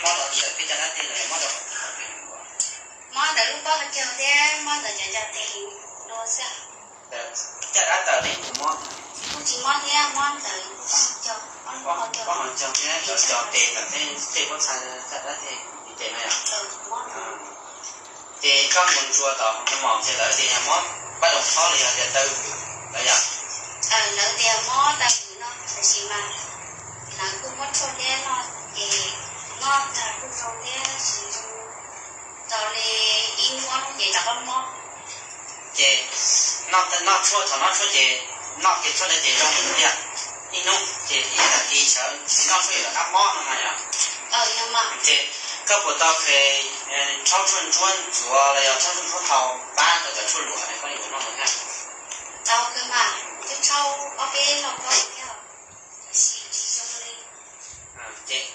Mob rau ntawm peb caj dab teg los yog mob rau qhov twg? Mob ntawm lub pob hauv caug thiab mob ntawm cov ncov tes no xwb. Caj dab taws ne kuj mob? Kuj tsis mob thiab, mob ntawm lub pob hauv caug, pob hauv caug thiab cov ncov tes ntawm tej pob txha caj dab teg tes no yom? Ces koj mus ntsuas tom hoos mos ces lawv tias yog mob pab doos thaub los yog tias taw vwm lawv yom? Lawv tias mob taw vwm no, tab sis mas lawv kuj muab tshuaj thiab no ces noj tag kuj zoo thiab, tsis zoo tau li ib hnub ob hnub ces rov qab mob. Ces noj, noj tshuaj, thaum noj tshuaj ces noj kiag tshuaj ntawd ces zoo ib hnub, ces ib tag kis sawv tsis noj tshuaj yuav rov qab mob no mas yom? Ces koj puas tau kheev rhaub tshuaj ntsuab ntxuav los yog rhaub tshuaj ntsuab hau pab rau cov tshuaj luam ne, koj yuav noj no thiab? Tau kawg mas, kuv twb rhaub ob peb hlau khaub thiab, tiam sis tsis zoo li. Ces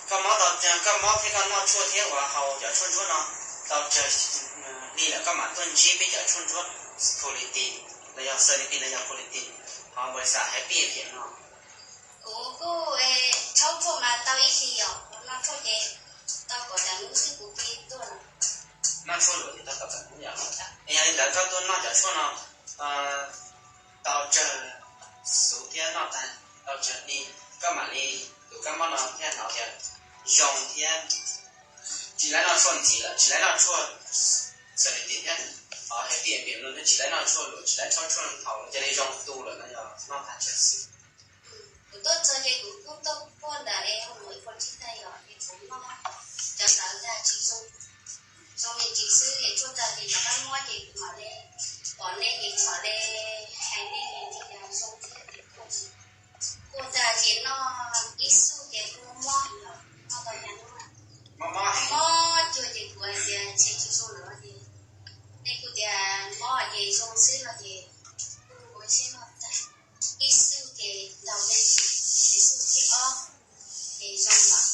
koj mob tau, koj mob thiab koj noj tshuaj thiab uas haus cov tshuaj ntsuab no tau tsawg hli lawm koj mam tuaj ntsib peb cov tshuaj ntsuab Quality los yog Xalitin los yog Quality, ho npau li xav hais pij pem no? Kuv kuj rhaub tshuaj mas tau ib hlis yom, kuv noj tshuaj ces tau kaum tawm hnub xwb kuv cia li tuaj lawm. Noj tshuaj luam ces tau kaum tawm hnub yom? Yog li ntawd koj tuaj noj cov tshuaj no tau tsawg xuv thiab noj tag tau tsawg hli, koj mam li, tus kab mob no thiaj hnov tias zoo thiab tsis laib noj tshuaj ntxiv lawm, tsis laib noj tshuaj Xalitin thiab, ho hais pij pem no thiab tsis laib noj tshuaj luam, tsis laib rhaub tshuaj haus lawm, cia li zoo tu lawm no yog noj tag tsawg xuv? Kuv tuaj txog ces kuv kuj tuaj puag ntawm es hu ib puas tsib tag yom, es kuv noj cov ntawd tag tsis zoo, zoo me ntsis xwb es tshuaj tag ces rov qab mob ces kuv mam li pom nej ces kuv mam li hais nej ces nej tias zoo thiab ces kuj, kuj tag ces noj ib xuj ces kuj mob yom, noj tau cas hnub mob cuag ces kuv hais tias ntshe tsis zoo lawm ces nej kuj tias mob ces zoo xwb no ces kuj ua siab noj tag ib xuj ces ntaus me ntsis, ces xuj thib ob ces zoo lawm,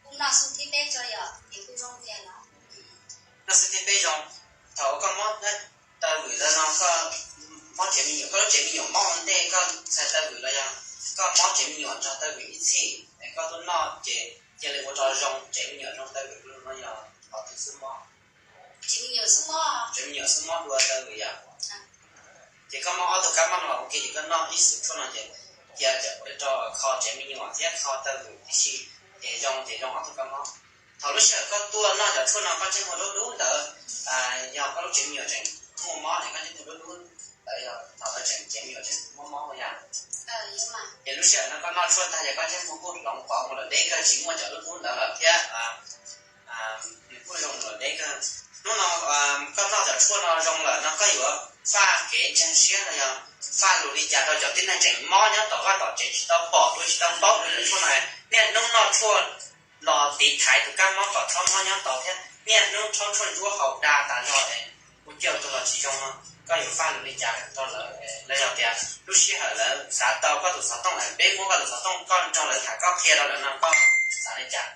kuj noj xuj thib peb tso yom ces kuj zoo tiag lawm. Noj xuj thib peb zoo. Thaum koj mob taw vwm los no koj mob tsev me nyuam, koj lub tsev me nyuam mob ua ntej koj txhais taw vwm los yog koj mob tsev me nyuam nrog taw vwm ib txhij es koj tuaj noj ces cia li ua rau zoo, tsev me nyuam zoo taw vwm no yog qhov twg xub mob? Tsev me nyuam xub mob dua taw vwm yom? Ces koj mob ob tug kab mob no ua ke ces koj noj ib xuj tshuaj no ces cia rau kho tsev me nyuam thiab kho taw vwm tib si, ces zoo, ces zoo ob tug kab mob. Thaum lub sij hawm koj tuaj noj cov tshuaj no koj ntsej muag dub dub ntawd, yog koj lub tsev me nyuam tseem muaj mob ne, koj ntsej muag dub dub ntawd yog thaum lawv tseem, tsev me nyuam tseem muaj mob ua yam. Ces lub sij hawm no koj noj tshuaj tag ces koj ntsej muag kuj hloov pov mus lawm deb kawg, tsis muaj cov dub dub ntawd lawm thiab, nws kuj zoo mus lawm deb kawg. Hnub no koj noj cov tshuaj no zoo lawm no koj yuav faj kev ntseeg siab los yog faj lus li cas rau cov tib neeg tseem mob nyob tom vaj tom tsev tsis tau pom dua tsis tau paub dua cov tshuaj no? Niaj hnub noj tshuaj los tiv thaiv tus kab mob kom txhob mob nyob tau thiab niaj hnub rhaub tshuaj ntsuab haus da tas zog es ua cia tus los tsis zoo no, koj yuav faj lus li cas rau lawv? Los yog tias lub sij hawm lawv xav tau koj tus xov tooj es peb muab koj tus xov tooj koj nrog lawv tham koj qhia rau lawv no koj xav li cas?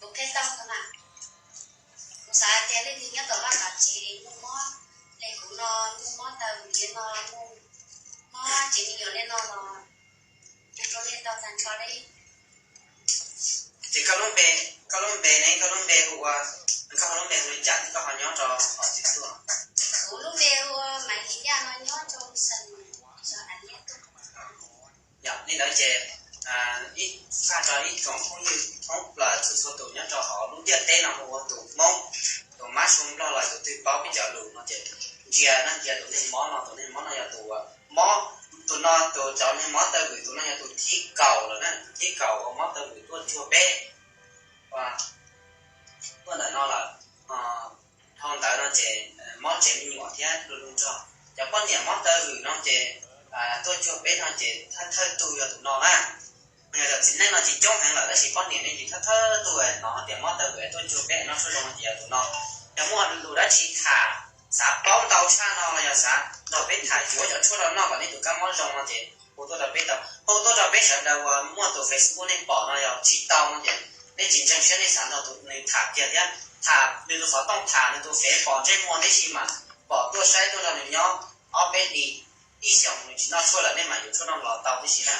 Kuv qhia tau mas, kuv xav tias leej twg nyob tom vaj tom tsev es muaj mob li kuv no, muaj mob taw vwm no, muaj mob tsev me nyuam li no los kuv rau nej tau tag nrho li. Ces koj lub npe, koj lub npe ne, koj lub npe hu ua, koj hu lub npe hu li cas thiab koj ho nyob rau qhov twg tuaj? Kuv lub npe hu ua Maiv Lis Yaj no, nyob rau Xeem Mus, zos Av Nyiab tuaj. Yog li ntawd ces ib faj rau ib tsoom phooj ywg thoob plaws txhua txhua tus nyob rau hauv lub ntiaj teb no hu ua tus Hmoob, tus mab sua Nplog los tus twg paub peb cov lus no ces ntsia na, ntsia tus neeg mob no, tus neeg mob no yog tus uas mob, tus no tus cov neeg mob taw vwm tus no yog tus thib kaum lawm na, tus thib kaum uas mob taw vwm tuaj cuag peb, tuaj ntawm no lawm. Dhau ntawd no ces mob tsev me nyuam thiab lu lu nrog cov poj niam mob taw vwm no ces tuaj cuag peb no ces thawj thawj tug yog tus no na. Yog cov txiv neej no tsis coob heev lawm tab sis poj niam ne ces thawj thawj tug no tias mob taw vwm tuaj cuag peb noj tshuaj zoo no ces yog tus no. Yog muaj lus dab tsi tham, xav paub ntau tshaj no los yog xav nrog peb tham yuav cov tshuaj no noj kom nej tus kab mob zoo no ces hu tuaj rau peb tau, hu tuaj rau peb sawv daws uas muaj tus Facebook nej pom no, yog tsis tau no ces nej tsis ntseeg siab nej xav nrog tus nws tham kiag thiab tham nws tus xov tooj tham nws tus fev pom ntsej muag tib si mas pom tuaj saib tuaj nrog nws nyob ob peb hlis, ib xyoos nws tsis noj tshuaj lawm nej mam yuav tshuaj noj los tau tib si na.